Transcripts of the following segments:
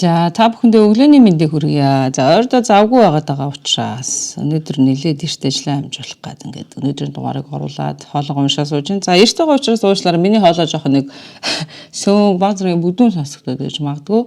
За, та бүхэндээ өглөөний мэндийг хүргье. За, ойрдоо завгүй байгаад байгаа учраас өнөөдөр нэлээд эрт ажиллаа амжуулах гээд ингээд өнөөдрийн дугаарыг оруулаад хоолойгоо уншаа сууж байна. За, эрт байгаа учраас уучлаарай, миний хоолой жоохон нэг сүүн баг зэргийн бүдүүн сонсогдоод байж магадгүй.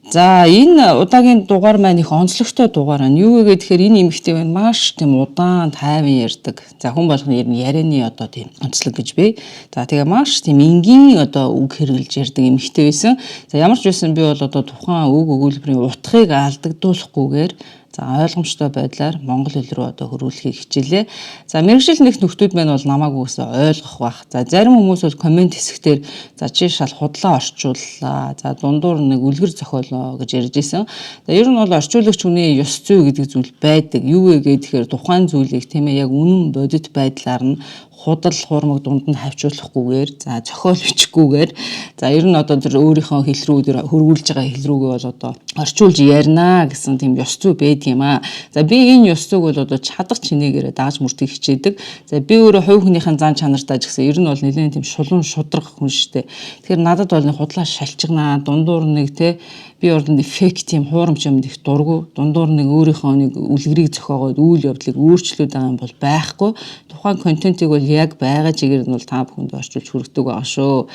За, энэ удаагийн дугаар маань их онцлогтой дугаар байна. Юу вэ гэхээр энэ эмэгтэй байна, маш тийм удаан тайван ярьдаг. За, хүн болгоны ер нь ярианы одоо тийм онцлог гэж би. За, тэгээ маш тийм энгийн одоо үг хэрэглэж ярьдаг эмэгтэй байсан. За, ямар ч байсан би бол одоо тухайн үг өгүүлбэрийн утгыг алдагдуулахгүйгээр, за, ойлгомжтой байдлаар монгол хэл рүү одоо хөрвүүлэхийг хичээлээ. За, мэргэжил нэгт нөхдүүд маань бол намайг үгүйсээ ойлгох бах. За, зарим хүмүүс бол comment хэсгээр "За, чи шал худлаа орчууллаа. За, дундуур нэг үлгэр зохиолоо" гэж ярьж исэн. За, ер нь бол орчуулагч хүний ёс зүй гэдэг зүйл байдаг. Юу вэ гэхээр тухайн зүйлийг, тийм ээ, яг үнэн бодит байдлаар нь худал хуурмаг дунд нь хавчуулахгүйгээр, за, зохиол бичихгүйгээр, за, ер нь одоо тэр өөрийнхөө хэл рүү, тэр хөрвүүлж байгаа хэл рүүгээ бол одоо орчуулж ярина гэсэн тийм ёс зүй байдаг юм аа. За, би энэ ёс зүйг бол одоо чадах чинээгээрээ дагаж мөрдөхийг хичээдэг. За, би өөрөө хувь хүнийхэн зан чанартай ч гэсэн ер нь бол нэлээд тийм шулуун шударга хүн штэ. Тэгэхээр надад бол нэг худлаа шалчигнаа, дундуур нэг те, би бол нэг fake тийм хуурамч юмд их дургүй. Дундуур нэг өөрийнхөө нэг үлгэрийг зохиогоод үйл явдлыг өөрчлөөд байгаа юм бол байхгүй. Тухайн контентыг бол яг байгаа чигээр нь бол та бүхэнд орчуулж хүргэдэг байгаа шүү.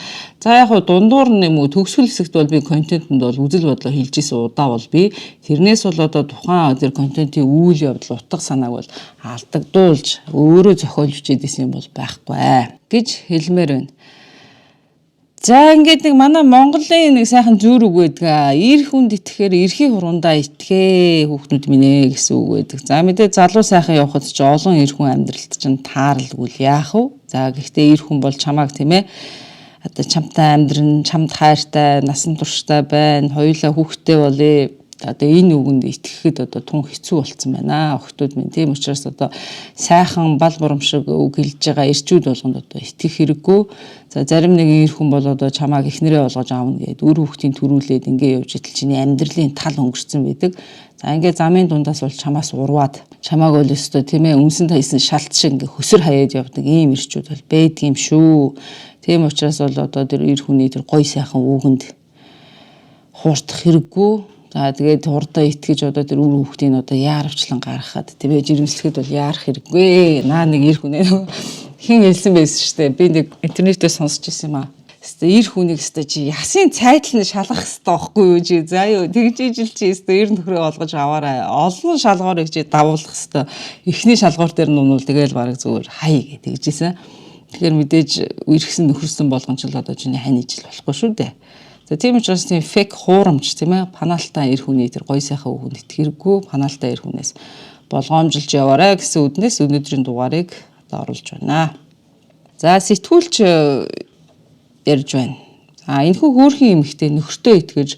За, яг хуу дундуур нь юм уу, төгсгөл хэсэгт бол би контентэнд бол үзэл бодлоо хэлж исэн удаа бол би тэрнээс бол одоо тухайн тэр контентын үйл явдал, утга санааг бол алдагдуулж, өөрөө зохиол бичээд исэн юм бол байхгүй гэж хэлмээр байна. За, ингээд нэг манай Монголын нэг сайхан зүйр үг байдаг. "Эр хүнд итгэхээр эрхийн хуруундаа итгэе, хүүхдүүд минь ээ" гэсэн үг байдаг. За, мэдээ залуу сайхан явхад ч олон эр хүн амьдралд чинь тааралгүй л яах вэ? За, гэхдээ эр хүн бол чамааг, тийм ээ, одоо чамтай амьдран, чамд хайртай, насан турштай байна, хоёулаа хүүхэдтэй болъё, одоо энэ үгэнд итгэхэд одоо тун хэцүү болцсон байна, охидууд минь. Тийм учраас одоо сайхан бал бурам шиг үг хэлж байгаа эрчүүд болгонд одоо итгэх хэрэггүй. За, зарим нэгэн эр хүн бол одоо чамааг эхнэрээ болгож аавна гээд үр хүүхдийн төрүүлээд ингээ явж итэл чиний амьдралын тал өнгөрцөн байдаг. За, ингээ замын дундаас бол чамаас урваад, чамааг бол өстой, тийм ээ, үнсэн таясан шалт шиг ингээ хөсөр хаяад явдаг ийм эрчүүд бол байдаг юм шүү. Тийм учраас бол одоо тэр эр хүний тэр гой сайхан үгэнд хуурдах хэрэггүй. За, тэгээд хурдаа итгэж одоо тэр үр хүүхдийг одоо яаравчлан гаргахад, тийм ээ, жирэмслэхэд бол яарах хэрэггүй. Наа нэг эр хүнээ хэн хэлсэн байсан шүү дээ. Би нэг интернетээр сонсч ирсэн юм аа. Хэвээ эр хүнийг хэвээ чи ясын цайдал нь шалгах хэвээ байхгүй юу чи, за юу, тэгж ижил чи хэвээ эр нөхрөө олгож аваарай. Олон шалгуурыг чи давуулах хэвээ. Эхний шалгуур дээр нь унвал тэгэл бараг зүгээр хай гэж тэгжсэн. Тэгэхээр мэдээж үерхсэн нөхөрсөн болгон ч л одоо чиний хань ижил болохгүй шүү дээ. За, тийм учраас тийм fake хуурамч, тийм ээ, панаалтай эр хүний тэр гоё сайхан үгэнд итгэрэггүй, панаалтай эр хүнээс болгоомжилж яваарай гэсэн үднээс өнөөдрийн дугаарыг одоо оруулж байна. За, сэтгүүлч ярьж байна. А энэхүү хөөрхөн эмэгтэй нөхөртөө итгэж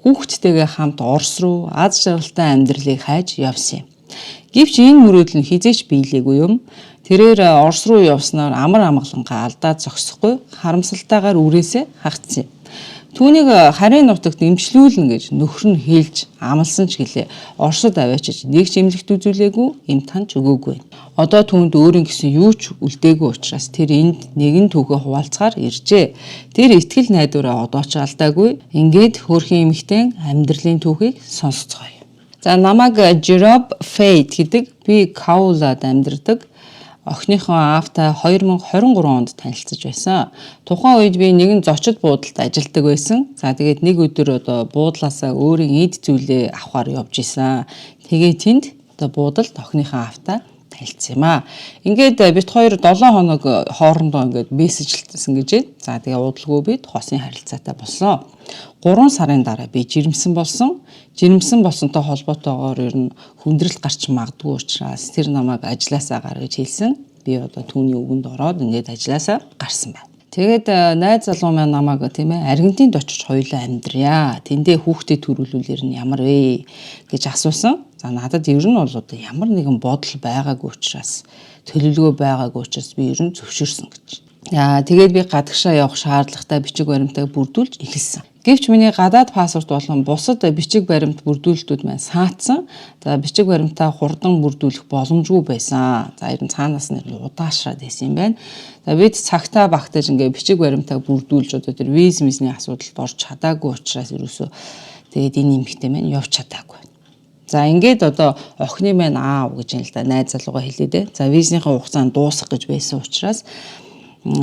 хүүхэдтэйгээ хамт Орос руу аз жаргалтай амьдралыг хайж явсан юм. Гэвч энэ мөрөөдөл нь хэзээ ч биелээгүй юм. Тэрээр Орос руу явснаар амар амгалангаа алдаад зогсохгүй, харамсалтайгаар үрээсээ хагацсан юм. Түүнийг харийн нутагт эмчлүүлнэ гэж нөхөр нь хэлж амласан ч гэлээ. Оросод аваачиж нэг ч эмнэлэгт үзүүлээгүй, эм танч өгөөгүй. Одоо түүнд өөрийн гэсэн юу ч үлдээгүй учраас тэр энд нэгэн түүхээ хуваалцахаар иржээ. Тэр итгэл найдвараа одоо ч алдаагүй. Ингээд хөөрхөн эмэгтэйн амьдралын түүхийг сонсоцгоё. За, намайг Jerob Fate гэдэг. Би Каулад амьдардаг. Охиныхоо аавтай 2023 онд танилцаж байсан. Тухайн үед би нэгэн зочид буудалд ажилладаг байсан. За, тэгээд нэг өдөр одоо буудлаасаа өөрийн эд зүйлээ авахар явж исэн. Тэгээ тэнд одоо буудалд охиныхоо аавтай танилцсан юм аа. Ингээд бид хоёр 7 хоног хоорондоо ингээд мессежлсэн гэж байна. За, тэгээ удалгүй бид хосын харилцаатай болсон. 3 сарын дараа би жирэмсэн болсон. Жирэмсэн болсонтой холбоотойгоор ер нь хүндрэл гарч магадгүй учраас тэр намайг ажилласаа гар гэж хэлсэн. Би одоо түүний үгэнд ороод ингээд ажилласаа гарсан байна. Тэгээд найз залуу маань намайг, тийм ээ, Аргентинд очиж хоёулаа амьдрья. Тэндээ хүүхдээ төрүүлвэл нь ямар вэ гэж асуусан. За, надад ер нь бол одоо ямар нэгэн бодол байгаагүй учраас, төлөвлөгөө байгаагүй учраас би ер нь зөвшөөрсөн гэж. Аа, тэгээд би гадагшаа явах шаардлагатай бичиг баримтаа бүрдүүлж эхэлсэн. Гэвч миний гадаад паспорт болон бусад бичиг баримт бүрдүүлэлтүүд маань саатсан. За, бичиг баримтаа хурдан бүрдүүлэх боломжгүй байсан. За, ер нь цаанаас нь удаашраад байсан юм байна. За, бид цагтаа багтаж ингээ бичиг баримтаа бүрдүүлж одоо тэр виз мизний асуудалд орж чадаагүй учраас ерөөсөө тэгээд энэ эмэгтэй маань явж чадаагүй. За, ингээд одоо охины маань аав гэж юм л да, найз залуугаа хэлээ дээ. За, визнийхээ хугацаанд дуусах гэж байсан учраас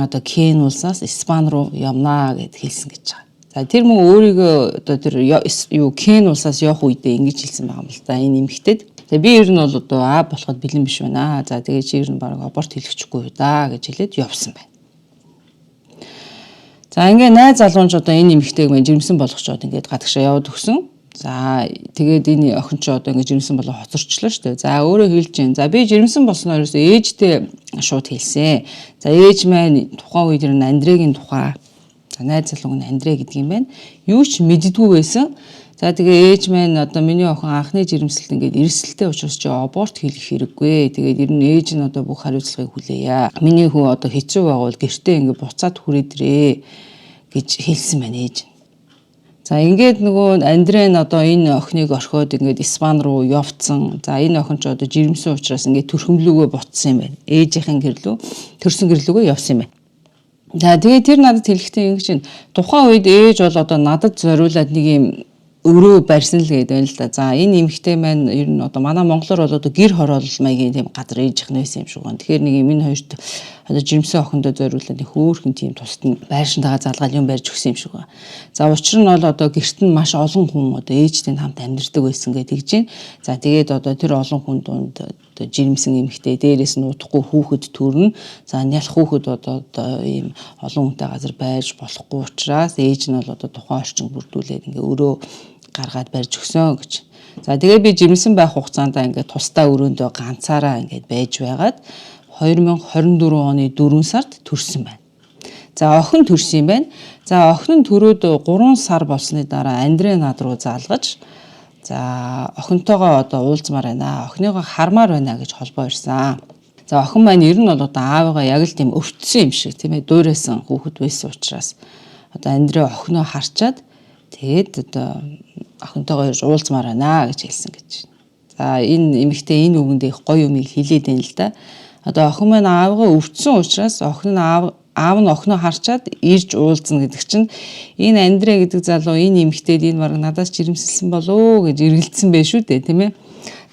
одоо Кен улсаас Испани руу явнаа гэд хэлсэн гэж байгаа. За, тэр мөн өөрийгөө одоо тэр юу Кен улсаас явах үедээ ингэж хэлсэн байгаа юм л да энэ эмэгтэйд. За, би ер нь бол одоо аа болоход бэлэн биш байна. За, тэгээ чи ер нь баг аборт хийлгэчихгүй да гэж хэлээд явсан байна. За, ингээ найз залуу нь ч одоо энэ эмэгтэйг мэн жирэмсэн болгочоод ингээд гадагшаа яваад өгсөн. За, тэгээд энэ охин ч одоо ингээ жирэмсэн болоо хоцорчлоо шүү дээ. За, өөрөө хэлж байна. За, би жирэмсэн болсноор ерөөсөө ээжтэй шууд хэлсэн. За, ээж маань тухайн үед ер нь Андрегийн тухай, за, найз залууг нь Андрей гэдэг юм байна. Юу ч мэддэггүй байсан. За, тэгээ ээж маань одоо миний охин анхны жирэмслэлт ингээд эрсдэлтэй учраас чи аборт хийх хэрэггүй. Тэгээд ер нь ээж нь одоо бүх хариуцлагыг хүлээе. Миний хүү одоо хэцүү байгуул гэртээ ингээд буцаад хүрээдрээ гэж хэлсэн байна ээж. За, ингээд нөгөө Андрей нь одоо энэ охиныг орхиод ингээд Испани руу явцсан. За, энэ охин ч одоо жирэмсэн учраас ингээд төрхөмлүүгөө буцсан юм байна. Ээжийнхэн гэрлүү төрсөн гэрлүүгөө явсан юм байна. За, тэгээ тэр надад хэлэхдээ ингэж байна. Тухайн үед ээж бол одоо надад зориулаад нэг юм өрөө барьсан л гэдэг байна л да. За, энэ эмэгтэй маань ер нь одоо манай монголоор бол одоо гэр хороолол маягийн тийм газар ээжийнх нь байсан юм шиг байна. Тэгэхээр нэг юм энэ хоёрт одоо жирэмсэн охиндоо зориулаад нэг хөөрхөн тийм тусад нь байршинтайгаа залгаал юм барьж өгсөн юм шиг байна. За, учир нь бол одоо гэрт нь маш олон хүн одоо ээжтэй хамт амьдардаг байсан гэдэг тэгж байна. За, тэгээд одоо тэр олон хүн дунд одоо жирэмсэн эмэгтэй, дээрээс нь удахгүй хүүхэд төрнө. За, нялх хүүхэд одоо ийм олон хүнтэй газар байж болохгүй учраас ээж нь бол одоо тухайн орчин бүрдүүлээд ингээ өрөө гаргаад барьж өгсөн гэж. За, тэгээ би жирэмсэн байх хугацаанд ингээд тусдаа өрөөндөө ганцаараа ингээд байж байгаад 2024 оны 4 сард төрсөн байна. За, охин төрсөн юм байна. За, охин нь төрөөд 3 сар болсны дараа Андрей над руу залгаж, за, охинтойгоо одоо уулзмаар байна. Охиныгоо хармаар байна гэж холбоо ирсэн. За, охин маань ер нь бол одоо аавыгаа яг л тийм өвтсөн юм шиг, тийм ээ, дуурайсан хүүхэд байсан учраас одоо Андрей охиноо харчаад тэгээд одоо охинтойгоо ирж уулзмаар байна гэж хэлсэн гэж. За, энэ эмэгтэй энэ үгэндээ их гоё юмыг хэлээд байна л да. Одоо охин маань аавыгаа өвдсөн учраас охин нь аав нь охиноо харчаад ирж уулзна гэдэг чинь энэ Андрей гэдэг залуу энэ эмэгтэйд энэ баг надаас жирэмсэлсэн болов гэж эргэлдсэн байх шүү дээ, тийм ээ.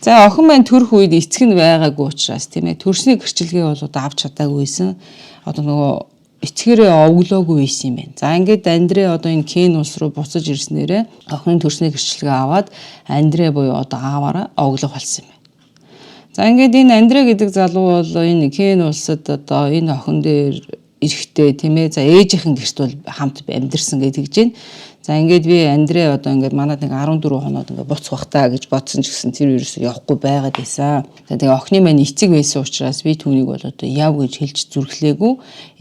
За, охин маань төрөх үед эцэг нь байгаагүй учраас, тийм ээ, төрсний гэрчилгээ бол одоо авч чадаагүй байсан. Одоо нөгөө эцгээрээ овглоогүй байсан юм байна. За, ингээд Андрей одоо энэ Кен улс руу буцаж ирснээрээ охины төрсний гэрчилгээ аваад Андрей буюу одоо ааваараа овглох болсон юм байна. За, ингээд энэ Андрей гэдэг залуу бол энэ Кен улсад одоо энэ охин дээр эрэхтэй, тийм ээ. За, ээжийнхэн гэрт бол хамт амьдэрсэн гэж тэгж байна. За, ингээд би Андрей одоо ингээд манад нэг 14 хоноод ингээд буцах бах та гэж бодсон ч гэсэн тэр ерөөсөө явахгүй байгаад байсан. За, тэгээ охины маань эцэг байсан учраас би түүнийг бол одоо яв гэж хэлж зүрхлээгүй.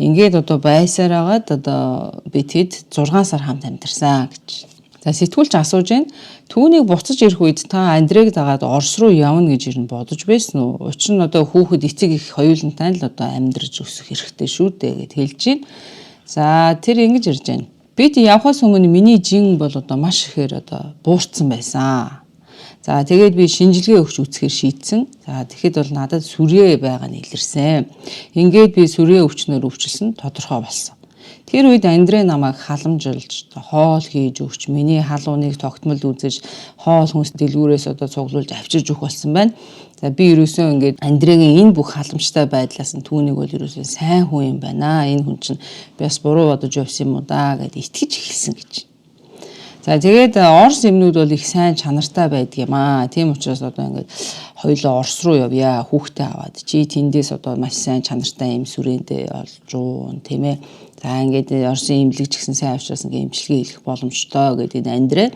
Ингээд одоо байсаар агаад одоо би тэд 6 сар хамт амьдарсан гэж. За, сэтгүүлч асууж байна. Түүнийг буцаж ирэх үед та Андрейг дагаад Орос руу явна гэж ер нь бодож байсан уу? Учир нь одоо хүүхэд эцэг их хоёулантай л одоо амьдарч өсөх хэрэгтэй шүү дээ гэд хэлж байна. За, тэр ингэж ирж байна. Бид явхаас өмнө миний жин бол одоо маш ихээр одоо буурсан байсан. За, тэгээд би шинжилгээ өгч үзэхээр шийдсэн. За, тэгэхэд бол надад сүрээ байгаа нь илэрсэн. Ингээд би сүрээ өвчнөр өвчлсөн тодорхой болсон. Тэр үед Андрей намайг халамжилж, хоол хийж өгч, миний халууныг тогтмол үзэж, хоол хүнс дэлгүүрээс одоо цуглуулж авчирж өгөх болсон байна. За, би ерөөсөө ингээд Андрейгийн энэ бүх халамжтай байдлаас нь түүнийг бол ерөөсөө сайн хүн юм байна. Энэ хүн чинь би бас буруу бодож явсан юм уу да гэд итгэж эхэлсэн гэж. За, тэгээд Орос эмнүүд бол их сайн чанартай байдаг юм аа. Тийм учраас одоо ингээд хоёулаа Орос руу явъя. Хүүхдээ аваад чи тэндээс одоо маш сайн чанартай эм сүрээндээ олж уун, тийм ээ. За, ингээд Оросын эмнэлэг ч гэсэн сайн учраас ингээд эмчилгээ хийх боломжтой гэдэг энэ Андрей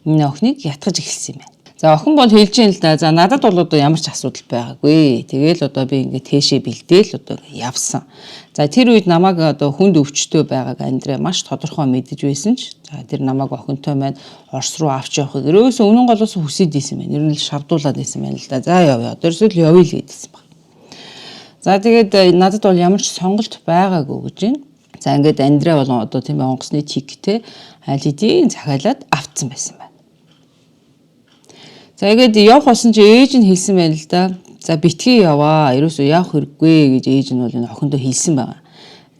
энэ охиныг ятгаж эхэлсэн юм байна. За, охин бол хэлж юм л да. За, надад бол одоо ямар ч асуудал байгаагүй. Тэгээл одоо би ингээд тээшээ бэлдээл одоо явсан. За, тэр үед намайг одоо хүнд өвчтөй байгааг Андрей маш тодорхой мэдэж байсан ч за тэр намайг охинтой маань Орос руу авч явахыг ерөөсөө үнэн голоос хүсээд исэн байна. Ер нь л шавдуулаад исэн байна л да. За, явъя. Одоо ерөөсөө л явъя л гэдсэн баг. За, тэгээд надад бол ямар ч сонголт байгаагүй гэж байна. За, ингээд Андрей бол одоо тийм ээ онгоцны тикетээ Аль хэдийн захиалаад автсан байсан байна. За ингээд явах болсон чи ээж нь хэлсэн байна л да. За битгий яваа. Ерөөсөө явах хэрэггүй гэж ээж нь бол энэ охиндоо хэлсэн байгаа.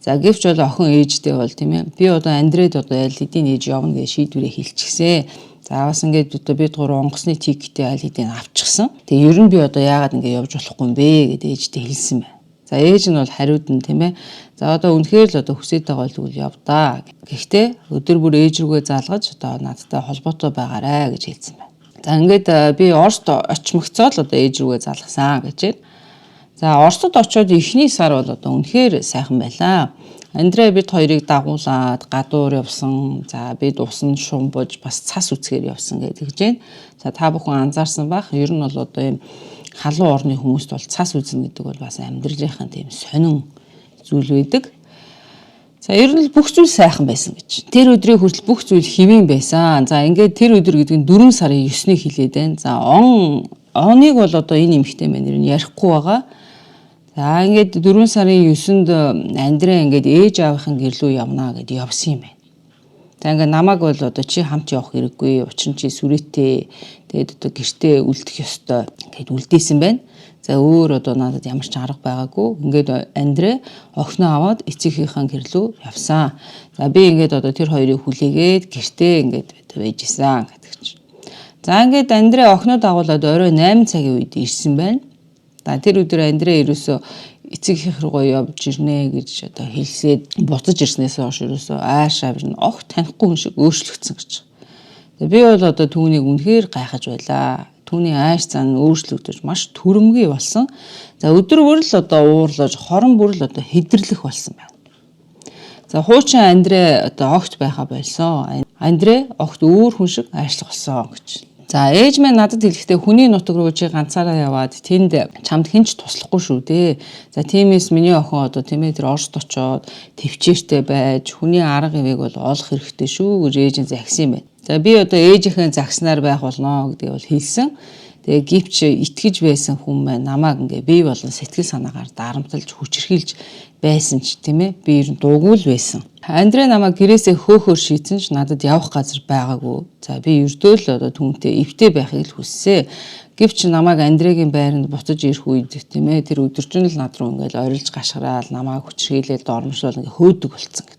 За гэвч бол охин ээжтэй бол тийм ээ. Би одоо Андред одоо аль хэдийн ээж явна гэж шийдвэрээ хэлчихсэн. За бас ингээд одоо бид гурав онгоцны ticket ээ аль хэдийн авчихсан. Тэгээ ер нь би одоо яагаад ингээд явж болохгүй юм бэ гэдээ ээжтэй хэлсэн байна. За ээж нь бол хариуд нь тийм ээ. За одоо үнэхээр л одоо хүсэж байгаа бол тэгвэл яв да. Гэхдээ өдөр бүр ээж рүүгээ залгаж одоо надтай холбоотой байгаарэ гэж хэлсэн байна. За ингээд би Оросд очмогцоо л одоо ээж рүүгээ залгасан гэж байна. За Оросд очиод эхний сар бол одоо үнэхээр сайхан байлаа. Андрей бид хоёрыг дагуулад гадуур явсан. За бид усанд шумбаж бас цас үзэхээр явсан гэдэг гэж байна. За та бүхэн анзаарсан бах. Ер нь бол одоо ийм халуун орны хүмүүст бол цас үзнэ гэдэг бол бас амьдралынхаа тийм сонин зүйл байдаг. За ер нь л бүх зүйл сайхан байсан гэж. Тэр өдрийг хүртэл бүх зүйл хэвийн байсан. За ингээд тэр өдөр гэдэг нь 4 сарын 9-ний хэлээд байна. За он оныг бол одоо энэ эмэгтэй маань ер нь ярихгүй байгаа. За ингээд 4 сарын 9-нд Андрей ингээд ээж аавынхын гэр лүү явна гэд явсан юм байна. За ингээд намайг бол одоо чи хамт явах хэрэггүй. Учир нь чи сүрээтэй. Тэгээд одоо гэртээ үлдэх ёстой гэд үлдээсэн байна. За өөр одоо надад ямар ч арга байгаагүй. Ингээд Андрей охиноо аваад эцэгийнхээ гэр лүү явсан. За би ингээд одоо тэр хоёрыг хүлээгээд гэртээ ингээд байж исэн гэдэг чинь. За ингээд Андрей охиноо дагуулад орой 8 цагийн үед ирсэн байна. За тэр өдөр Андрей ерөөсөө эцэгийнх рүүгээ явж ирнэ гэж одоо хэлсээд буцаж ирснээс хойш ерөөсөө аашаа бирнэ огт танихгүй хүн шиг өөрчлөгдсөн гэж. Би бол одоо түүнийг үнэхээр гайхаж байлаа. Түүний ааш зан өөрчлөгдөж маш түрэмгий болсон. За өдөр бүр л одоо уурлаж, хорон бүр л одоо хэдэрлэх болсон байна. За хуучин Андрей одоо огт байха болсон. Андрей огт өөр хүн шиг аашлах болсон гэж. За ээж маань надад хэлэхдээ хүний нутаг руу чи ганцаараа яваад тэнд чамд хэн ч туслахгүй шүү дээ. За тиймээс миний охин одоо тийм ээ тэр Оросд очоод тэвчээртэй байж хүний арга хивээг бол олох хэрэгтэй шүү гэж ээж нь загсан юм байна. За би одоо ээжийнхээ загснаар байх болно гэдгийг бол хэлсэн. Тэгээ гэвч итгэж байсан хүн маань намайг ингээ бие болон сэтгэл санаагаар дарамтлаж хүчирхийлж байсан ч тийм ээ би ер нь дуугүй л байсан. Андрей намайг гэрээсээ хөөхөр шийдсэн ч надад явах газар байгаагүй. За би ердөө л одоо түүнтэй эвтэй байхыг л хүссэн. Гэвч намайг Андрейгийн байранд буцаж ирэх үед тийм ээ тэр өдөржин л над руу ингээл орилж гашгараал намайг хүчирхийлээд дормжлол ингээ хөөдөг болцсон гэдэг.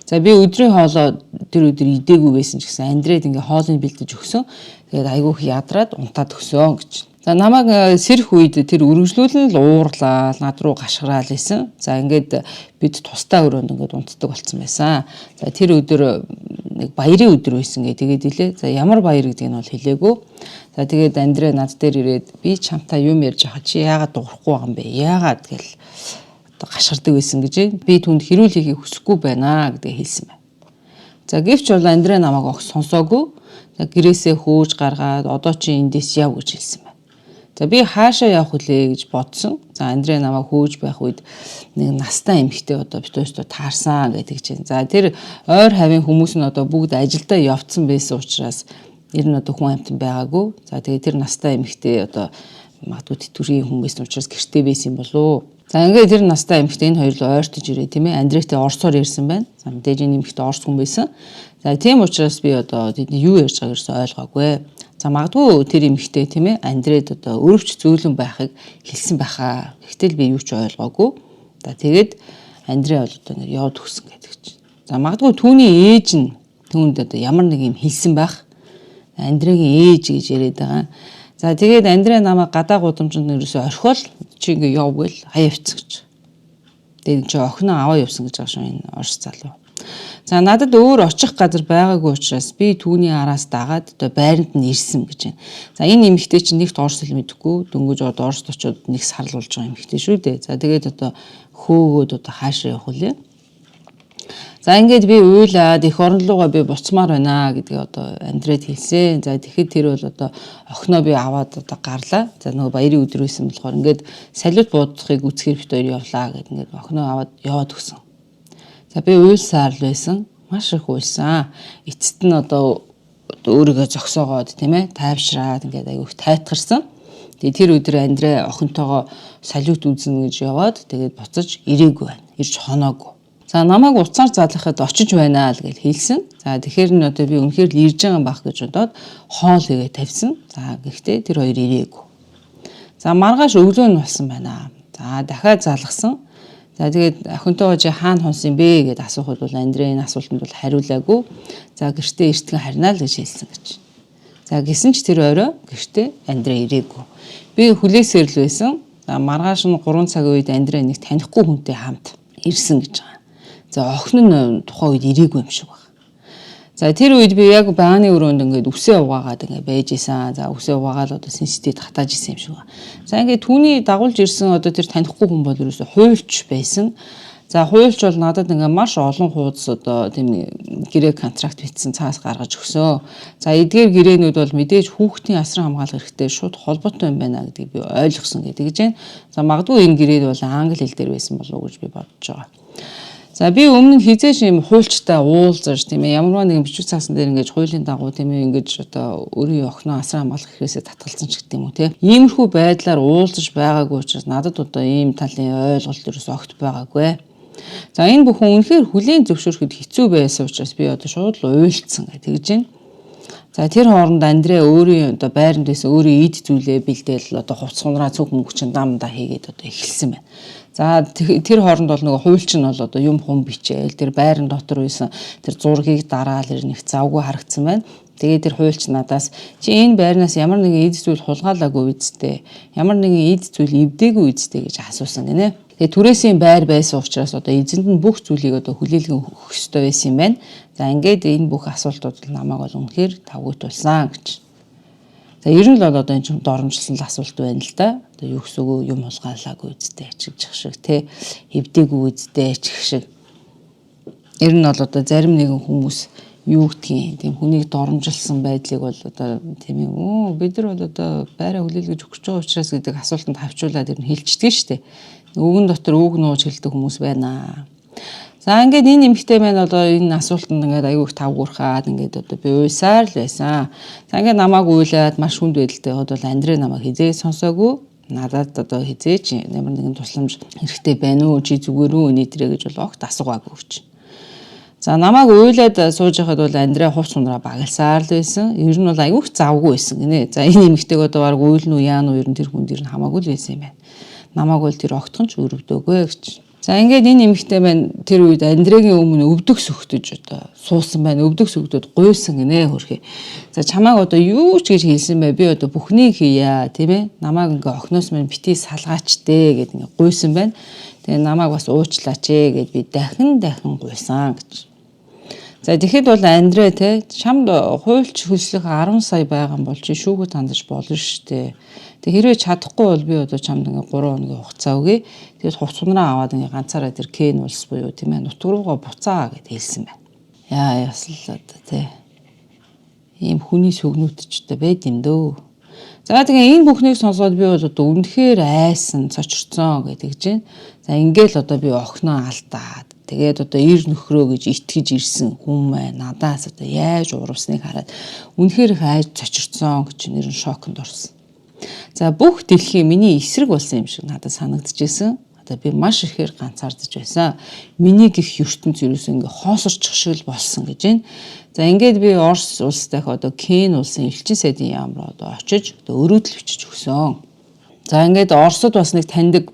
За би өдрийн хоолоо тэр өдөр идээгүй байсан ч гэсэн Андрейд ингээ хоолыг бэлдэж өгсөн. Тэгээд айгүйх ядраад унтаад өгсөн гэж. За намайг сэрэх үед тэр үргэлжлүүлэн л уурлаа, над руу гашгараал исэн. За ингээд бид тусдаа өрөөнд ингээд унтдаг болсон байсан. За тэр өдөр нэг баярын өдөр байсан гэ тэгээд илээ. За ямар баяр гэдгийг нь бол хэлээгүй. За тэгээд Андрей над дээр ирээд би чамтай юм ярьж байгаа чи яагаад дуурахгүй байгаа юм бэ? Яагаад гэл одоо гашгардаг байсан гэж. Би түүнд хэрүүл хийхийг хүсэхгүй байна гэдгийг хэлсэн байна. За гэвч бол Андрей намайг огт сонсоогүй. За гэрээсээ хөөж гаргаад одоо чи эндээс яв гэж хэлсэн байна. За би хаашаа явах вүлээ гэж бодсон. За Андрей намайг хөөж байх үед нэг настай эмэгтэй одоо бид хоёртой таарсан гэдэг чинь. За тэр ойр хавийн хүмүүс нь одоо бүгд ажилдаа явцсан байсан учраас ер нь одоо хүн амьтан байгаагүй. За тэгээ тэр настай эмэгтэй одоо магадгүй тэтгэврийн хүн байсан учраас гэртээ байсан юм болов уу? За ингээд тэр настай эмэгтэй энэ хоёр л ойртож ирээ тийм ээ. Андрейтэй орсоор ярьсан байна. За мэдээж энэ эмэгтэй орс хүн байсан. За тийм учраас би одоо тэдний юу ярьж байгааг ерөөсөө ойлгоогүй. За магадгүй тэр эмэгтэй тийм ээ Андрейд одоо өрөвч зөөлөн байхыг хэлсэн байхаа. Гэхдээ л би юу ч ойлгоогүй. За тэгээд Андрей бол одоо ингэ яваад өгсөн гэдэг чинь. За магадгүй түүний ээж нь түүнд одоо ямар нэг юм хэлсэн байх. Андрейгийн ээж гэж яриад байгаа. За тэгээд Андрей намайг гадаа гудамжинд ерөөсөө орхиол чи ингээ яв гээл хаяа явцсан гэж. Тэгээд чи охиноо аваа явсан гэж байгаа шүү энэ орс залуу. За надад өөр очих газар байгаагүй учраас би түүний араас дагаад одоо байранд нь ирсэн гэж байна. За энэ эмэгтэй чинь нэгт орс хэл мэдэхгүй дөнгөж одоо Оросд очиод нэг сар л болж байгаа эмэгтэй шүү дээ. За тэгээд одоо хөөгөөд одоо хаашаа явах вүлээ? За ингээд би уйлаад эх орон руугаа би буцмаар байна гэдгийг одоо Андрейд хэлсэн. За тэгэхэд тэр бол одоо охиноо би аваад одоо гарлаа. За нөгөө баярын өдөр байсан болохоор ингээд салют буудахыг үзэхээр бид хоёр явлаа гэд ингээд охиноо аваад яваад өгсөн. За би уйлсаар л байсан. Маш их уйлсан. Эцэст нь одоо өөрийгөө зогсоогоод тийм ээ тайвшраад ингээд айгүйх тайтгарсан. Тэгээ тэр өдөр Андрей охинтойгоо салют үзнэ гэж яваад тэгээд буцаж ирээгүй байна. Ирж хоноогүй. За намайг утсаар залгахад очиж байна л гэж хэлсэн. За тэгэхээр нь одоо би үнэхээр л ирж байгаа юм байх гэж бодоод хоол хийгээ тавьсан. За гэхдээ тэр хоёр ирээгүй. За маргааш өглөө нь болсон байна. За дахиад залгасан. За тэгээд охинтойгоо чи хаана хонсон бэ гэд асуухад бол Андрей энэ асуултанд бол хариулаагүй. За гэртээ эртгэн харина л гэж хэлсэн гэж. За гисэн ч тэр орой гэртээ Андрей ирээгүй. Би хүлээсээр л байсан. За маргааш нь 3 цагийн үед Андрей нэг танихгүй хүнтэй хамт ирсэн гэж байгаа. За охин нь тухайн үед ирээгүй юм шиг байна. За тэр үед би яг байгааны өрөөнд ингээд үсээ угаагаад ингээд байж исэн. За үсээ угаагаад одоо сэнстэд хатааж исэн юм шиг байна. За ингээд түүний дагуулж ирсэн одоо тэр танихгүй хүн бол ерөөсө хуульч байсан. За хуульч бол надад ингээд маш олон хуудас одоо тийм гэрээ контракт бичсэн цаас гаргаж өгсөн. За эдгээр гэрээнүүд бол мэдээж хүүхдийн асран хамгаалах хэрэгтэй шууд холбоотой юм байна гэдгийг би ойлгосон гэдэг гэж байна. За магадгүй энэ гэрээд бол англи хэл дээр байсан болов уу гэж би бодож байгаа. За би өмнө нь хизээш юм хуульчтай уулзаж тийм ээ ямарваа нэгэн бичвэр цаасан дээр ингэж хуулийн дагуу тийм ээ ингэж одоо өөрийн охиноо асран хамгаалах хэрэгсээ татгалзсан ч гэдэг юм уу тийм. Иймэрхүү байдлаар уулзаж байгаагүй учраас надад одоо ийм талын ойлголт ерөөс огт байгаагүй. За энэ бүхэн үнэхээр хүлээн зөвшөөрөхөд хэцүү байсан учраас би одоо шууд л уйлцсан гэх тэгж байна. За тэр хооронд Андрей өөрийн одоо байранд байсан өөрийн эд зүйлээ бэлдээл одоо хувцас хунраа цөөх мөнгө чинь дамдаа хийгээд одоо эхэлсэн байна. За тэр хооронд бол нөгөө хуульч нь бол одоо юм хум бичээл тэр байран дотор байсан тэр зургийг дараал ер нь их завгүй харагдсан байна. Тэгээд тэр хуульч надаас чи энэ байрнаас ямар нэгэн эд зүйл хулгайлаагүй үсттэй, ямар нэгэн эд зүйл эвдээгүй үсттэй гэж асуусан гинэ. Тэгээ түрээсийн байр байсан учраас одоо эзэнд нь бүх зүйлийг одоо хүлээлгэн өгөх ёстой байсан юм байна. За ингээд энэ бүх асуултууд намайг бол үнэхээр тавгуйтулсан гэж. За ер нь л бол одоо энэ чинь доромжилсан л асуулт байна л да. Одоо юу гэсэн үг юм хулгайлаагүй үсттэй ч гэж шиг те эвдээгүй үсттэй ч гэх шиг. Ер нь бол одоо зарим нэгэн хүмүүс юу гэдгийг тийм хүнийг доромжилсан байдлыг бол одоо тийм ээ бид нар бол одоо байраа хүлээлгэж өгч байгаа учраас гэдэг асуултанд хавчуулаад ер нь хэлчихдэг шүү дээ. Үгэн дотор үг нууж хэлдэг хүмүүс байна. За ингээд энэ эмэгтэй маань одоо энэ асуултанд ингээд аягүй их тавгуурхаад ингээд одоо би уйсаар л байсан. За ингээд намайг уйлаад маш хүнд байдалтай байхад бол Андрей намайг хизээ сонсоогүй. Надад одоо хизээч ямар нэгэн тусламж хэрэгтэй байна уу, чи зүгээр үү, нийтрээ гэж бол огт асуугаагүй гэж. За намайг уйлаад сууж байхад бол Андрей хувц сундраа багалсаар л байсан. Ер нь бол аягүй их завгүй байсан гинэ. За энэ эмэгтэйг одоо баг уйлна уу яана уу ер нь тэр хүнд ер нь хамаагүй л байсан юм байна. Намайг бол тэр огтхон ч өрөвдөөгүй гэж. За ингээд энэ эмэгтэй маань тэр үед Андрегийн өмнө өвдөг сөгтөж одоо суусан байна. Өвдөг сөгдөд гуйсан гинэ хөрхи. За чамааг одоо юу ч гэж хэлсэн бэ? Би одоо бүхнийг хийя, тийм ээ? Намайг ингээ охиноос минь бити салгаач дээ гэд ингээ гуйсан байна. Тэгээ намайг бас уучлаач ээ гэд би дахин дахин гуйсан гэж. За тэгэхэд бол Андрей те чамд хуульч хөлслөх 10 сая байгаа юм бол чи шүүхэд хандаж болно шүү дээ. Тэг хэрвээ чадахгүй бол би одоо чамд ингээ 3 хоногийн хугацаа өгье. Тэгээд хувц хунраа аваад ингээ ганцаараа тэр Кен улс буюу тийм ээ нутг руугаа буцаа гэд хэлсэн байна. Яа ясал одоо те ийм хүний сүгнүүд ч одоо байд юм дөө. За тэгээ энэ бүхнийг сонсоод би бол одоо үнэхээр айсан, цочирцсон гэдэг чинь. За ингээл одоо би охиноо алдаад тэгээд одоо эр нөхрөө гэж итгэж ирсэн хүн мэй надаас одоо яаж урвсныг хараад үнэхээр их айж цочирцсон гэж нэр нь шоконд орсон. За бүх дэлхий миний эсрэг болсон юм шиг надад санагдчихсэн. Одоо би маш ихээр ганцаардаж байсан. Миний гих ертөнц ерөөсөө ингээ хоосорчих шиг л болсон гэж байна. За ингээд би Орос улс дахь одоо Кен улсын элчин сайдын яам руу одоо очиж одоо өрөөдөл бичиж өгсөн. За ингээд Оросод бас нэг таньдаг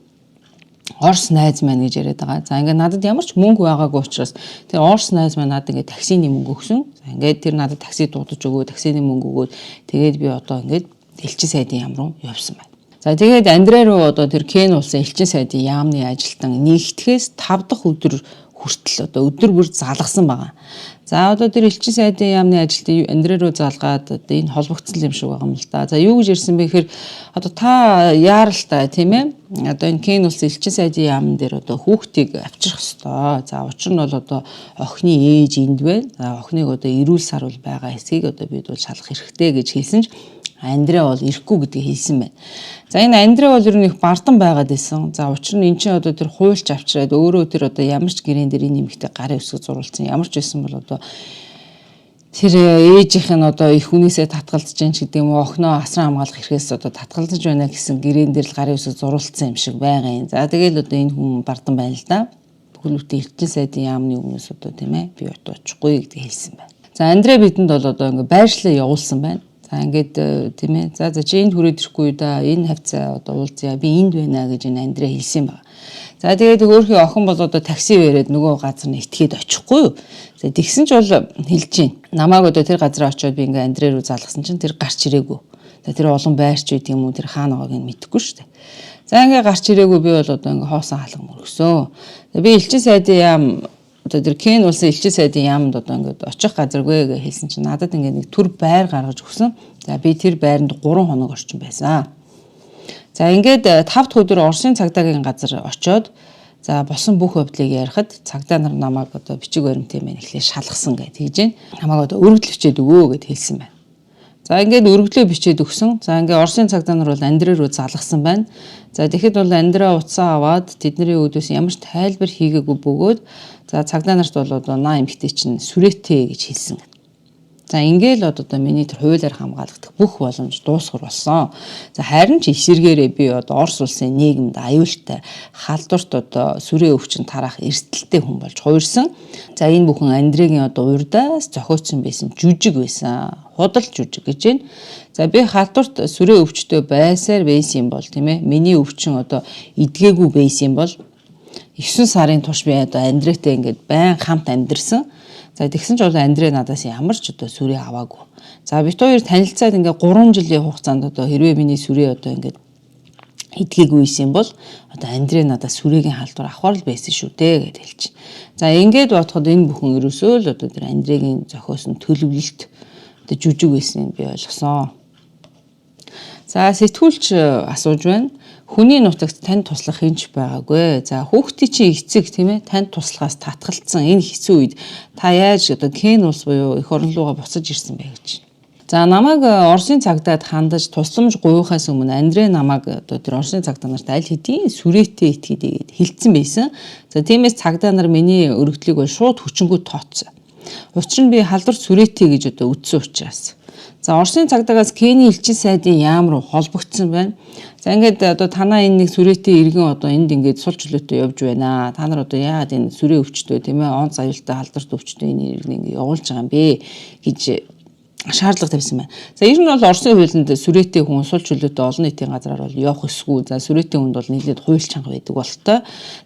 Орос найз маань гэж яриад байгаа. За ингээд надад ямар ч мөнгө байгаагүй учраас тэр Орос найз маань надад ингээд таксины мөнгө өгсөн. За ингээд тэр надад такси дуудаж өгөө, таксины мөнгө өгөөд тэгээд би одоо ингээд элчин сайдын яам руу явсан байна. За тэгээд Андрей руу одоо тэр Кен улсын элчин сайдын яамны ажилтан нэгтгэхээс 5 дахь өдөр хүртэл одоо өдөр бүр залгасан байгаа. За одоо тэр элчин сайдын яамны ажилтан Андрей руу залгаад одоо энэ холбогдсон юм шиг байгаа юм л да. За юу гэж ирсэн бэ гэхээр одоо та яаралтай тийм ээ. Одоо энэ Кен улсын элчин сайдын яамн дээр одоо хүүхдийг авчрах ёстой. За учир нь бол одоо охины ээж энд байна. За охиныг одоо эрүүл саруул байгаа эсэхийг одоо бид бол шалгах хэрэгтэй гэж хэлсэн ч Андрей бол ирэхгүй гэдгийг хэлсэн байна. За энэ Андрей бол ер нь их бардан байгаад исэн. За учир нь эн чинь одоо тэр хуульч авчираад өөрөө тэр одоо ямар ч гэрээн дээр энэ эмэгтэй гарын үсэг зурулсан. Ямар ч байсан бол одоо тэр ээжийнх нь одоо их хүнээсээ татгалзаж जैन ч гэдэг юм уу охиноо асран хамгаалах хэрэгээс одоо татгалзаж байна гэсэн гэрээн дээр л гарын үсэг зурулсан юм шиг байгаа юм. За тэгэл одоо энэ хүн бардан байна л да. Бүхэл бүтэн элчин сайдын яамны өмнөөс одоо тийм ээ би одоо очихгүй гэдгийг хэлсэн байна. За Андрей бидэнд бол одоо ингээ байршлаа явуулсан байна. За ингээд тийм ээ. За за чи энд хүрээд ирэхгүй да. Энэ хавцаа одоо уулзъя. Би энд байна гэж энэ Андрей хэлсэн байна. За тэгээд өөрхийн охин бол одоо такси бариад нөгөө газар нь итгээд очихгүй юу. За тэгсэн ч бол хэлж чинь. Намайг одоо тэр газараа очиод би ингээ Андрей руу залгасан чинь тэр гарч ирээгүй. За тэр олон байрч байт юм уу, тэр хаана байгааг нь мэдэхгүй шүү дээ. За ингээ гарч ирээгүй, би бол одоо ингээ хоосон хаалга мөргсөн. Би элчин сайдын яам, одоо тэр Кен улсын элчин сайдын яамд одоо ингээд очих газаргүй гэж хэлсэн чинь надад ингээ нэг төр байр гаргаж өгсөн. За би тэр байранд 3 хоног орчин байсан. За ингээд 5 дахь өдөр Оросын цагдаагийн газар очиод, за болсон бүх явдлыг ярихад цагдаа нар намайг одоо бичиг баримтын мэн эхлээ шалгасан гэж тэгж байна. Намайг одоо өргөдөл бичээд өгөө гэд хэлсэн байна. За ингээд өргөдлөө бичээд өгсөн. За ингээд Оросын цагдаа нар бол Андрей руу залгасан байна. За тэгэхэд бол Андрей утсаа аваад тэдний үүдээс ямар ч тайлбар хийгээгүй бөгөөд, за цагдаа нарт бол одоо наа эмэгтэй чинь сүрээтэй гэж хэлсэн. За ингээл одоо миний тэр хуулиар хамгаалагдах бүх боломж дуусгар болсон. За харин ч эсэргээрээ би одоо Орос улсын нийгэмд аюултай, халдварт, одоо сүрээ өвчин тараах эрсдэлтэй хүн болж хувирсан. За энэ бүхэн Андрегийн одоо урдаас зохиоцсон байсан жүжиг байсан. Худал жүжиг гэж байна. За би халдварт, сүрээ өвчтөй байсаар байсан юм бол, тийм ээ, миний өвчин одоо эдгээгүй байсан юм бол 9 сарын турш би одоо Андретэй ингээд байн хамт амьдэрсэн. За тэгсэн ч бол Андрей надаас ямар ч одоо сүрээ аваагүй. За бид хоёр танилцаад ингээ 3 жилийн хугацаанд одоо хэрвээ миний сүрээ одоо ингээд эдгээгүй юм бол одоо Андрей надаас сүрээгийн халдвар авахар л байсан шүү дээ гэд хэлж. За ингээд бодоход энэ бүхэн ерөөсөө л одоо тэр Андрейгийн зохиосон төлөвлөлт, одоо жүжиг байсныг би ойлгосон. За сэтгүүлч асууж байна. Хүний нутагт танд туслах хэн ч байгаагүй. За хүүхдийн чинь эцэг, тийм ээ, танд туслахаас татгалцсан энэ хэцүү үед та яаж одоо Кен улс буюу эх орн руугаа буцаж ирсэн бэ гэж. За намайг Оросын цагдаад хандаж тусламж гуйхаас өмнө Андрей намайг одоо тэр Оросын цагдаа нарт аль хэдийн сүрээтэй итгээд хэлсэн байсан. За тиймээс цагдаа нар миний өргөдлийг бол шууд хүчингү тооцсон. Учир нь би халдвар, сүрээтэй гэж одоо үздсэн учраас. За Оросын цагдаагаас Кений элчин сайдын яам руу холбогдсон байна. За ингээд одоо танаа энэ нэг сүрээтэй иргэн одоо энд ингээд сул чөлөөтэй явж байна. Та нар одоо яагаад энэ сүрээ өвчтөө, тийм ээ, онц аюултай, халдварт өвчтөө энэ иргэнийг ингээд явуулж байгаа юм бэ гэж шаардлага тавьсан байна. За ер нь бол Оросын хуулинд сүрээтэй хүн сул чөлөөтэй олон нийтийн газраар бол явах ёсгүй. За сүрээтэй хүнд бол нэлээд хууль чанга байдаг бололтой.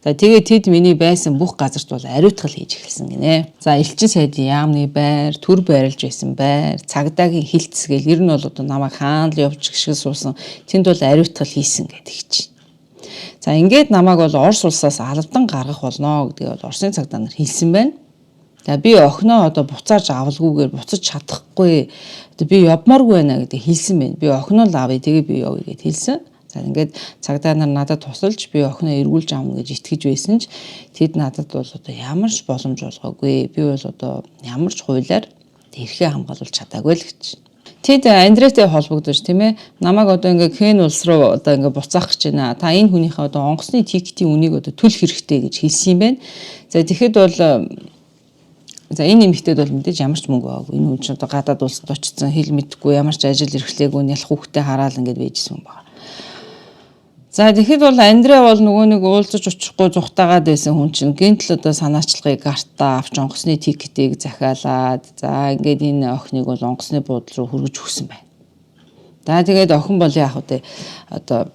За тэгээд тэд миний байсан бүх газарт бол ариутгал хийж эхэлсэн гинэ. За элчин сайдын яамны байр, төр байрлаж байсан байр, цагдаагийн хилц гэл ер нь бол одоо намайг хаана л явж гიშгэл суусан тэнд бол ариутгал хийсэн гэдэг чинь. За ингээд намайг бол Орос улсаас алдан гаргах болно гэдгийг бол Оросын цагдаа нар хэлсэн байна. За би охиноо одоо буцааж авалгүйгээр буцаж чадахгүй, одоо би явмааргүй байна гэдэг хэлсэн байна. Би охиноо л авъя, тэгээ би явъя гэд хэлсэн. За ингээд цагдаа нар надад тусалж би охиноо эргүүлж авна гэж итгэж байсан ч тэд надад бол одоо ямар ч боломж олгоогүй. Би бол одоо ямар ч хуулиар эрхээ хамгаалуулж чадаагүй л гэж. Тэд Андрейтэй холбогдож, тийм ээ, намайг одоо ингээ Кен улс руу одоо ингээ буцаах гэж байна. Та энэ хүнийхээ одоо онгоцны ticket ийн үнийг одоо төлөх хэрэгтэй гэж хэлсэн юм байна. За тэгэхэд бол за энэ эмэгтэйд бол мэдээж ямар ч мөнгө байгаагүй. Энэ хүн чинь одоо гадаад улсад очсон, хэл мэдэхгүй, ямар ч ажил эрхлээгүй, нялх хүүхдээ хараал ингээд байжсэн юм байна. За тэгэхэд бол Андрей бол нөгөө нэг уулзаж очихгүй зугтаагаад байсан хүн чинь гэнэт л одоо санаачлагыг гартаа авч, онгоцны ticket ийг захиалаад, за ингээд энэ охиныг бол онгоцны буудлын руу хүргэж өгсөн байна. За тэгээд охин бол яах вэ? Одоо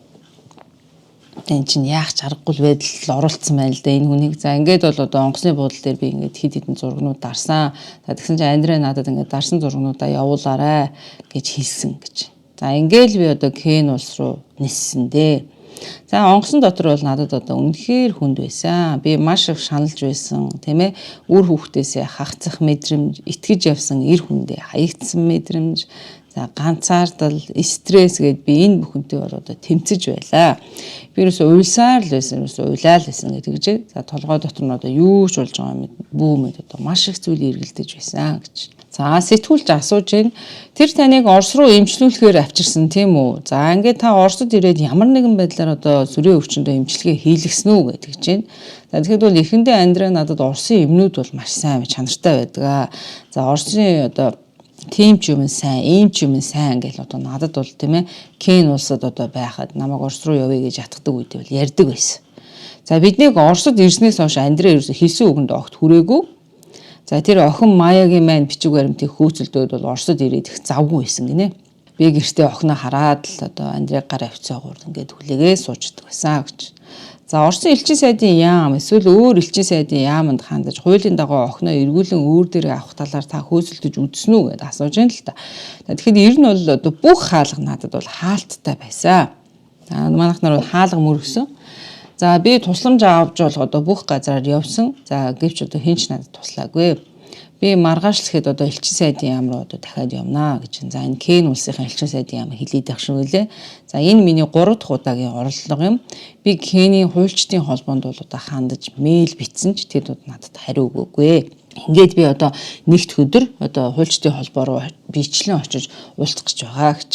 энэ чинь яах ч аргагүй байдал оруулсан байна л да энэ хүнийг. За ингээд бол одоо онгоцны буудлын дээр би ингээд хэд хэдэн зургнууд дарсан. За тэгсэн чинь Андрей надад ингээд дарсан зургнуудаа явуулаарай гэж хэлсэн гэж. За ингээл би одоо Кен улс руу ниссэн дээ. За онгоцон дотор бол надад одоо үнэхээр хүнд байсан. Би маш их шаналж байсан, тийм ээ. Үр хүүхдээсээ хагацах мэдрэмж, итгэж явсан эр хүндээ хаягдсан мэдрэмж, за ганцаардал, стресс гээд би энэ бүхэнтэй бол одоо тэмцэж байлаа. Би ерөөсөө уйлсаар л байсан, ерөөсөө уйлаа л байсан гэдэг гэж. За толгой дотор нь одоо юу ч болж байгаа юм бүү мэд одоо маш их зүйл эргэлдэж байсан гэж. За сэтгүүлч асууж байна. Тэр таныг Орос руу эмчлүүлэхээр авчирсан, тийм үү? За ингээд та Оросод ирээд ямар нэгэн байдлаар одоо сүрээ өвчнөдөө эмчилгээ хийлгэсэн үү гэдэг чинь. За тэгэхэд бол эхэндээ Андрей надад Оросын эмнүүд бол маш сайн, чанартай байдаг. За Оросын одоо тийм ч юм сайн, ийм ч юм сайн гэл одоо надад бол, тийм ээ, Кен улсад одоо байхад намайг Орос руу явъя гэж ятгадаг үед бол ярьдаг байсан. За биднийг Оросд ирснээс хойш Андрей ерөөсө хэлсэн үгэнд огт хүрээгүй. За тэр охин Маягийн маань бичиг баримтыг хөөцөлдөөд бол Оросд ирээд их завгүй байсан гинэ. Би гэртээ охиноо хараад л одоо Андрей гар авцаагуур ингээд хүлээгээ суучдаг байсан гэж. За Оросын элчин сайдын яам эсвэл өөр элчин сайдын яаманд хандаж хуулийн дагуу охиноо эргүүлэн өөр дээрээ авах талаар та хөөцөлдөж үзсэн үү гэдээ асууж байна л та. Тэгэхээр ер нь бол одоо бүх хаалга надад бол хаалттай байсан. За манайх нар бол хаалга мөргсөн. За би тусламж авч болох одоо бүх газараар явсан. За гэвч одоо хэн ч надад туслаагүй. Би маргааш л гэхэд одоо элчин сайдын яам руу одоо дахиад явнаа гэж. За энэ Кен улсынхаа элчин сайдын яам хэлээд байх шиг үлээ. За энэ миний 3 дахь удаагийн оролдлого юм. Би Кенийн хуульчдын холбоонд бол одоо хандаж мэйл бичсэн ч тэд надад хариу өгөөгүй. Ингээд би одоо нэгд өдөр одоо хуульчдын холбоо руу бичлэн очиж уулзах гэж байгаа гэж.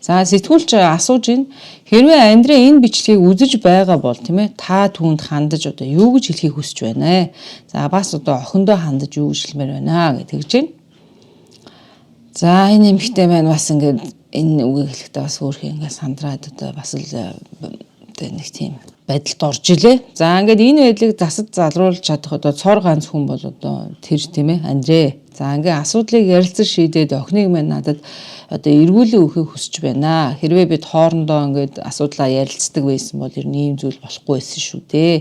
За сэтгүүлч асууж байна. Хэрвээ Андрей энэ бичлэгийг үзэж байгаа бол тийм ээ та түүнд хандаж одоо юу гэж хэлэхийг хүсэж байна вэ? За бас одоо охиндоо хандаж юу гэж хэлмээр байна гэж тэгж байна. За энэ эмэгтэй маань бас ингээд энэ үгийг хэлэхдээ бас хөөрхий ингээд сандраад одоо бас л одоо нэг тийм байдалд орж илээ. За ингээд энэ байдлыг засад залруулж чадах одоо цор ганц хүн бол одоо тэр тийм ээ Андрей. За ингээд асуудлыг ярилцаж шийдээд охиныг маань надад одоо эргүүлэн өгөхийг хүсэж байна. Хэрвээ бид хоорондоо ингээд асуудлаа ярилцдаг байсан бол ер нь ийм зүйл болохгүй байсан шүү дээ.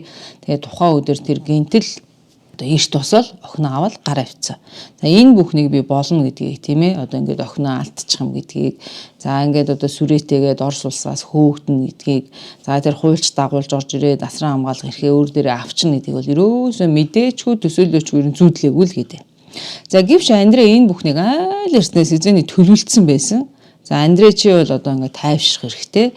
Тэгээд тухайн өдөр тэр гинтэл одоо эрт босоод охиноо аваад гар авцсан. За энэ бүхнийг би болно гэдгийг тийм ээ одоо ингээд охиноо алдчих юм гэдгийг за ингээд одоо сүрээтэйгээд Орос улсаас хөөгдөн гэдгийг за тэр хуульч дагуулж орж ирээд асран хамгаалах эрхээ өөр дээрээ авчна гэдгийг бол ерөөсөө мэдээчгүй төсөөлөөчгүй ер нь зүүдлээгүй л гэдэг. За гэвч Андрей энэ бүхнийг айл эртнээс эзэний төлөвлөсөн байсан. За Андрей чи бол одоо ингээд тайвшрах хэрэгтэй.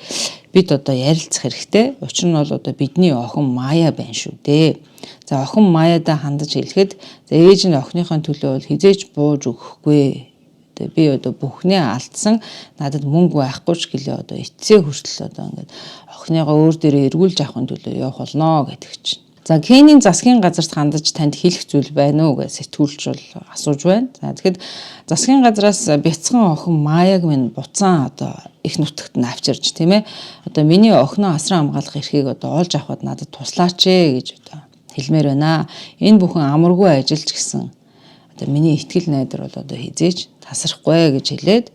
Бид одоо ярилцах хэрэгтэй. Учир нь бол одоо бидний охин Мая байна шүү дээ. За охин Маяда хандаж хэлэхэд за ээж нь охиныхоо төлөө бол хизээж бууж өгөхгүй. Тэгээ би одоо бүхнээ алдсан надад мөнгө байхгүй ч гэлээ одоо эцсээ хүртэл одоо ингээд охиныгоо өөр дээрээ эргүүлж авахын төлөө явах болно гэдэг чинь. За Кенийн засгийн газарт хандаж танд хэлэх зүйл байна уу гэж сэтгүүлч бол асууж байна. За тэгэхэд засгийн газраас бяцхан охин Маяг минь буцаан одоо их нутагт нь авчирч тийм ээ. Одоо миний охиноо асран хамгаалах эрхийг одоо олж авахад надад туслаач ээ гэж одоо хэлмээр байна. Энэ бүхэн амаргүй ажил ч гэсэн одоо миний итгэл найдар бол одоо хизээж тасрахгүй гэж хэлээд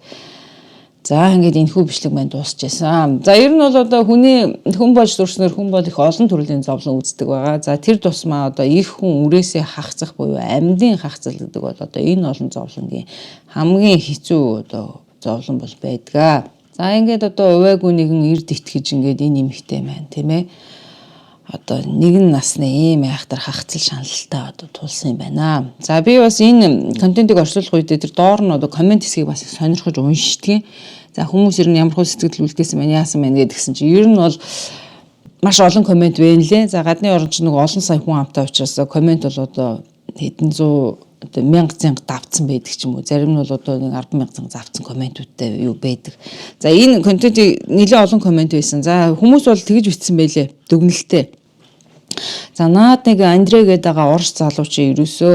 за ингээд энэхүү бичлэг маань дуусчихсан. За ер нь бол одоо хүний хүн болж төрснөөр хүн бол их олон төрлийн зовлон үздэг байгаа. За тэр тусмаа одоо их хүн үрээсээ хахацах буюу амьдын хахацал гэдэг бол одоо энэ олон зовлонгийн хамгийн хэцүү одоо зовлон бол байдгаа. За ингээд одоо увайгүй нэгэн эрд итгэж ингээд энэ эмэгтэй маань тийм ээ одоо нэгэн насны ийм айхтар хахацал шаналлтай одоо тулсан юм байна. За би бас энэ контентыг орчуулах үедээ тэр доор нь одоо коммент хэсгийг бас сонирхож уншдгийн. За хүмүүс ер нь ямар хөө сэтгэл үлдээсэн байна, яасан байна гэдгсэн чинь ер нь бол маш олон коммент байна лээ. За гадны орон чинь нэг олон сая хүн амтай учраас коммент бол одоо хэдэн зуун одоо мянга зянга давцсан байдаг ч юм уу. Зарим нь бол одоо нэг 10 мянга зянга завцсан комментүүдтэй юу байдаг. За энэ контентыг нэлээд олон коммент байсан. За хүмүүс бол тэгж бичсэн байлээ. Дүгнэлтээ. За наад нэг Андрей гэдэг байгаа орос залуу чи ерөөсөө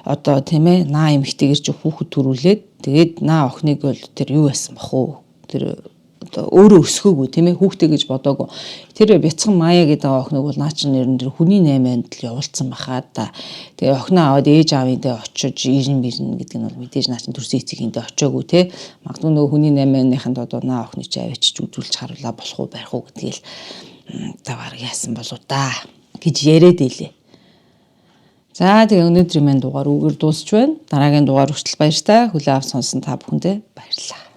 одоо тийм ээ наа эмэгтэйгэр чи хүүхэд төрүүлээд тэгээд наа охиныг бол тэр юу яасан бах уу? Тэр одоо өөрөө өсгөөгүй тийм ээ хүүхдээ гэж бодоогүй. Тэр бяцхан Мая гэдэг охиныг бол наа чинь нэр нь тэр хүний найманд л явуулсан бахаа да. Тэгээ охиноо аваад ээж аавын дээр очиж ирэн бирнэ гэдэг нь бол мэдээж наа чинь төрсөн эцэгийнтэй очоогүй те. Магадгүй нөгөө хүний найманыханд одоо наа охиныг чи авчиж үзүүлж харуулаа болох уу барих уу гэдгээл та баг яасан болоо да гэж яриад илээ. За тэгээ өнөөдрийн маань дугаар үүгээр дуусч байна. Дараагийн дугаар хүртэл баяртай. Хүлээн авч сонсон та бүхэндээ баярлалаа.